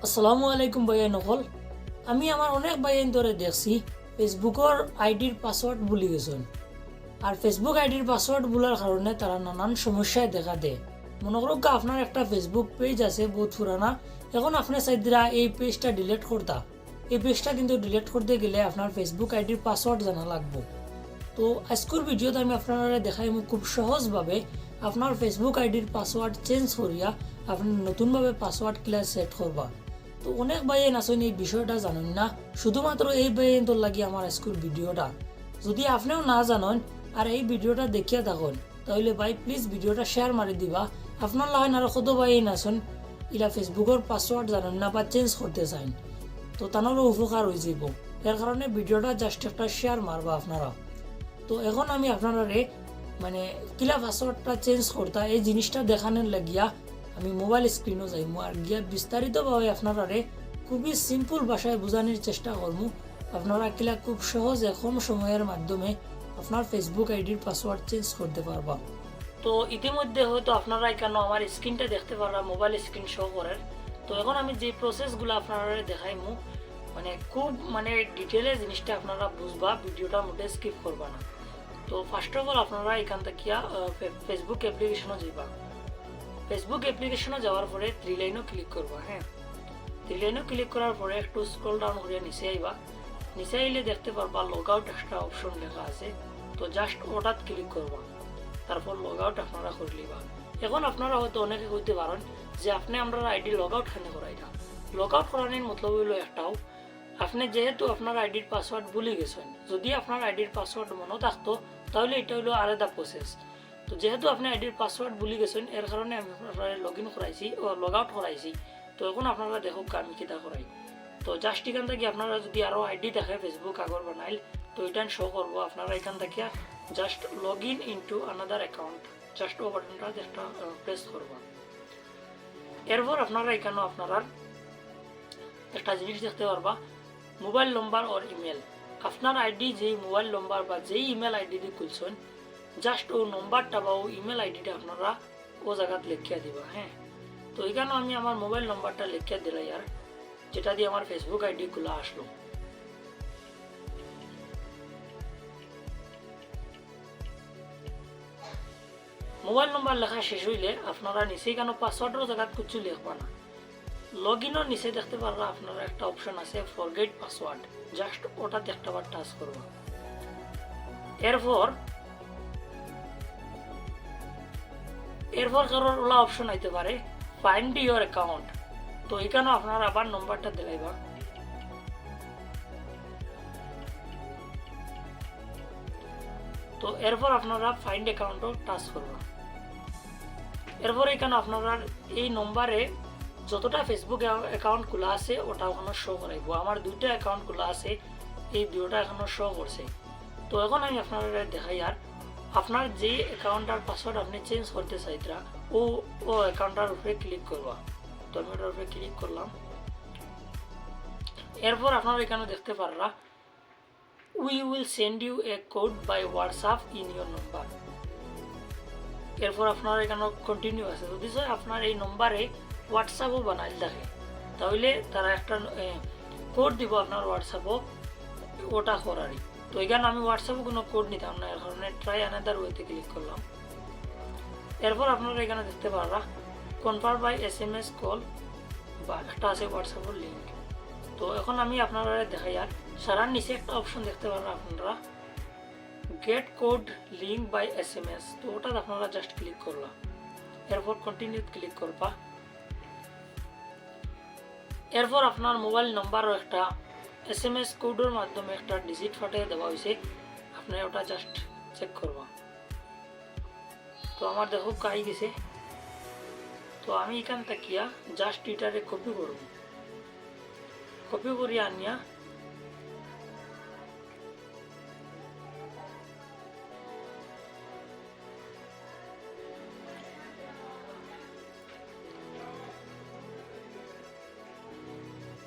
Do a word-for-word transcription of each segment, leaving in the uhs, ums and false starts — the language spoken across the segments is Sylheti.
আসসালামু আলাইকুম ভাইয়াইন অকল। আমি আমার অনেক ভাইয়াইন্তরে দেখছি Facebook-র ID-র password ভুলি গেছইন। আর Facebook ID-র password ভুলার কারণে তারা নানান সমস্যায় দেখা দেয়। মনো করউক্কা আপনার একটা Facebook page আছে বউত পুরানা, এখন আপনে চাইরা এই page-টা delete করতা। এই page-টা কিন্তু delete করতে গেলে আপনার Facebook ID-র password জানা লাগবো। তো আইজকুর video-ত আমি আপনারারে দেখাইমু খুব সহজভাবে আপনার Facebook ID-র password change করিয়া আপনে নতুনভাবে password কিলা set করবা। তো অনেক ভাইয়াইন আছইন এই বিষয়টা জানইন না, শুধুমাত্র এই ভাইয়াইন্তর লাগি আমার আইজকুর video-টা। যদি আপনেও না জানইন আর এই video-টা দেখিয়া থাকইন, তাইলে ভাই please video-টা share মারি দিবা। আপনার লাখান আরো কত ভাইয়াইন আছইন ইলা Facebook-র password জানইন না বা change করতে চাইন, তো তানরও উপকার অইযিবো। এর কারণে video-টা just একটা share মারবা আপনারা। তো এখন আমি আপনারারে মানে কিলা password-টা change করতা এই জিনিসটা দেখানোর লাগিয়া আমি mobile screen-ও যাইমু আর গিয়া বিস্তারিতভাবে আপনারারে খুবই simple ভাষায় বুঝানোর চেষ্টা করমু। আপনারা কিলা খুব সহজে কম সময়র মাধ্যমে আপনার Facebook ID-র password change করতে পারবা। তো ইতিমধ্যে হয়তো আপনারা এখানো আমার screen-টা দেখতে পাররা, mobile screen show করের। তো এখন আমি যে process-গুলা আপনারারে দেখাইমু, মানে খুব মানে detail-এ জিনিসটা আপনারা বুঝবা, video-টা মোটে skip করবা না। তো first of all আপনারা এখান থাকিয়া, আহ, ফে-, Facebook application-ও যাইবা। Facebook application-ও যাওয়ার পরে three line-ও click করবা, হ্যাঁ। Three line-ও click করার পরে একটু scroll down করিয়া নিচে আইবা। নিচে আইলে দেখতে পারবা log out একটা option লেখা আছে, তো just ওটাত click করবা, তারপর log out আপনারা করি লিবা। এখন আপনারা হয়তো অনেকে কইতে পারইন যে আপনে আমরার ID log out কেনে করাইরা। Log out করানির মতলব অইলো একটাউ, আপনে যেহেতু আপনার ID-র password ভুলি গেছইন, যদি আপনার ID-র password মনো থাকতো, তাইলে ইটা অইলো আলাদা process। তো যেহেতু আপনে ID-র password ভুলি গেছইন, এর কারণে আমি আপনারারে log in করাইছি, ও log out করাইছি। তো এখন আপনারা দেখউক্কা আমি কিতা করাই। তো just এখান থাকি আপনারা যদি আরো ID থাকে Facebook আগর বানাইল, তো ইটান show করবো। আপনারা এখান থাকিয়া just log in into another account, just ও button-টাত একটা, আহ, press করবা। এরপর আপনারা এখানো আপনারার একটা জিনিস দেখতে পারবা, mobile number or email। আপনার ID যেই mobile number বা যেই email ID দি খুলছইন, just ও number-টা বা ও email ID-টা আপনারা ও জাগাত লেখিয়া দিবা, হ্যাঁ। তো এখানো আমি আমার mobile number-টা লেখিয়া দিলাইয়ার, যেটা দি আমার Facebook ID খুলা আসলো। Mobile number লেখা শেষ অইলে আপনারা নিচে এখানো password-র জাগাত কিচ্ছু লেখবা না। Log in-র নিচে দেখতে পাররা আপনারা একটা option আছে forget password, just ওটাত একটা বার touch করবা। এরপর, এরপর কারোর ওলা option আইতে পারে find your account, তো এখানো আপনারা আবার number-টা দিলাইবা। তো এরপর আপনারা find account-ও touch করবা। এরপর এখানো আপনারা এই number-এ যতটা Facebook অ্যা-, account খুলা আছে ওটা ওখানো show করাইবো। আমার দুইটা account খুলা আছে, এই দুইটা এখানো show করছে। তো এখন আমি আপনারারে দেখাইয়ার আপনার যে account-টার password আপনে change করতে চাইতরা, ও, ও account-টার উপরে click করবা। তো আমি ওটার উপরে click করলাম। এরপর আপনারা এখানো দেখতে পাররা, "We will send you a code by WhatsApp in your number।" এরপর আপনারা এখানো continue আছে। যদি স্যার আপনার এই number-এ WhatsApp-ও বানাইল থাকে, তাইলে তারা একটা, এ, code দিবো আপনার WhatsApp-ও, ওটা করারই। তো এখানো আমি WhatsApp-ও কোনো code নিতাম না, এর কারণে try another way-তে click করলাম। এরপর আপনারা এখানো দেখতে পাররা confirm by SMS call বা একটা আছে WhatsApp-র link। তো এখন আমি আপনারারে দেখাইয়ার, সারার নিচে একটা option দেখতে পাররা আপনারা, get code link by SMS, তো ওটাত আপনারা just click করলা, এরপর continue-ত click করবা। এরপর আপনার mobile number-ও একটা SMS code-র মাধ্যমে একটা digit পাঠাই দেওয়া হইছে, আপনে ওটা just check করবা। তো আমার দেখউক্কা আই গেছে। তো আমি এখান থাকিয়া just এটারে copy করব, copy করি আনিয়া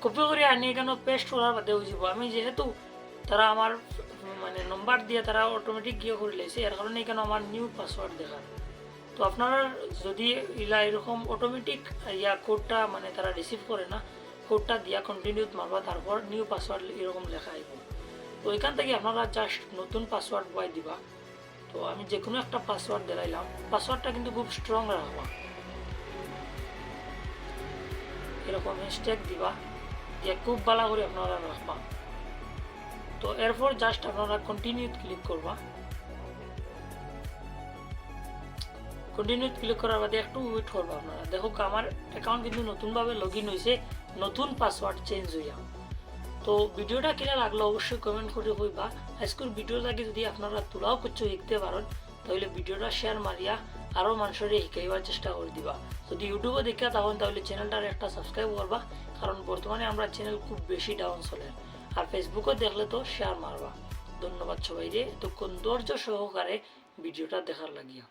copy করি আনি এখানো paste করার বাদে অই যাইবো। আমি যেহেতু তারা আমার, মানে, number দিয়া তারা automatic গিয়া করি লাইছে, এর কারণে এখানো আমার new password দেখার। তো আপনারা যদি ইলা এরকম automatic ইয়া code-টা, মানে, তারা receive করে না, কোডটা দিয়া কন্টিনিউত মারবা, তারপর নিউ পাসওয়ার্ড এরকম লেখা আইব। তো এখান থাকি আপনারা জাস্ট নতুন পাসওয়ার্ড বওয়াই দিবা। তো আমি যে কোনো একটা পাসওয়ার্ড দিলাইলাম, পাসওয়ার্ডটা কিন্তু খুব স্ট্রং রাখবা, এরকম হ্যাশট্যাগ দিবা, দিয়া খুব ভালা করি আপনারা রাখবা। তো এরপর জাস্ট আপনারা কন্টিনিউত ক্লিক করবা। কন্টিনিউত ক্লিক করার বাদে একটু ওয়েট করবা আপনারা। দেখো, আমার অ্যাকাউন্ট কিন্তু নতুনভাবে লগ ইন হইছে, নতুন পাসওয়ার্ড চেঞ্জ হইয়া। তো ভিডিওটা কিলা লাগলো অবশ্যই কমেন্ট করি কইবা। আইজকুর ভিডিও থাকি যদি আপনারা থুড়াও কিছু শিখতে পারেন, তাহলে ভিডিওটা শেয়ার মারিয়া আরও মানুষরে শিখাইবার চেষ্টা করি দিবা। যদি ইউটিউবও দেখিয়া থাকইন, তাহলে চ্যানেলটার একটা সাবস্ক্রাইব করবা, কারণ বর্তমানে আমরার চ্যানেল খুব বেশি ডাউন চলের। আর ফেসবুকও দেখলে তো শেয়ার মারবা। ধন্যবাদ সবাইরে এতক্ষণ ধৈর্য সহকারে ভিডিওটা দেখার লাগিয়া।